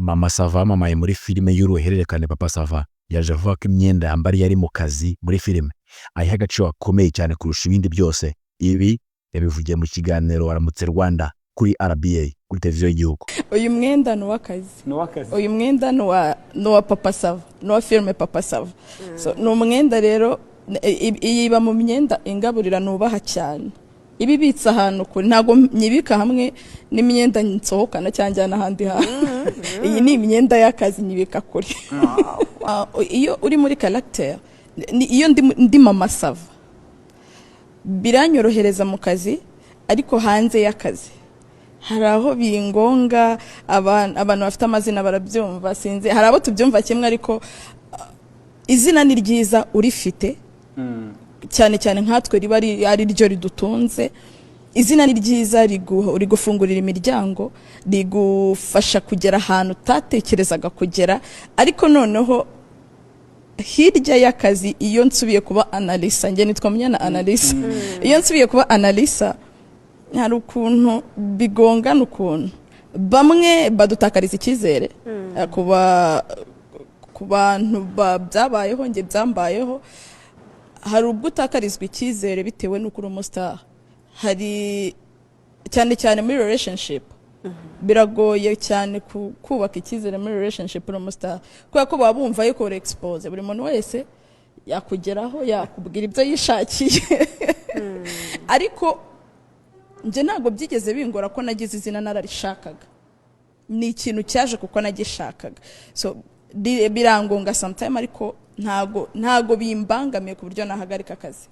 Mama Sava wamamaye muri filime y'uruhererekane Papa Sava, yaje avuga ko imyenda yambara iyo ari mu kazi muri filime ayiha agaciro gakomeye cyane kurusha ibindi byose. Ibi yabivugiye mu kiganiro Waramutse Rwanda kuri RBA, kuri televiziyo y'igihugu. Uyu mwenda ni uw'akazi. Ni uw'akazi. Uyu mwenda ni uwa Papa Sava, ni uwa filime Papa Sava. So, ni umwenda rero iyi iba mu myenda ingaburira nubaha cyane, iba ibitse ahantu kure. Ntabwo nyibika hamwe n'imyenda nsohokana cyangwa njyana ahandi hantu. Iyi ni imyenda y'akazi, nyibika kure. Iyo uri muri caractère, iyo ndi Mama Sava, biranyorohereza mu kazi, ariko hanze y'akazi hari aho bingonga. Abantu bafite amazina barabyumva, sinzi, hari abo tubyumva kimwe, ariko izina ni ryiza urifite, cyane cyane nkatwe riba ari ryo ridutunze. Izina ni ryiza, rigufungurira imiryango, rigufasha kugera ahantu utatekerezaga kugera. Ariko noneho hirya y'akazi, iyo nsubiye kuba Analisa, njye nitwa Munyana Analisa, iyo nsubiye kuba Analisa hari ukuntu bigongana, ukuntu bamwe badutakariza icyizere. Ku bantu byabayeho, njye byambayeho. Hari ubwo utakarizwa icyizere bitewe n'uko uri umustar. Hari cyane cyane muri relationship, biragoye cyane kubaka icyizere muri relationship uri umustar, kubera ko baba bumva yuko uri expose, buri muntu wese yakugeraho, yakubwira ibyo yishakiye. Ariko njye ntabwo byigeze bingora ko nagize izina nararishakaga, ni ikintu cyaje kuko nagishakaga. So birangonga sometime, ariko ntago bimbangamiye ku buryo nahagarika akazi.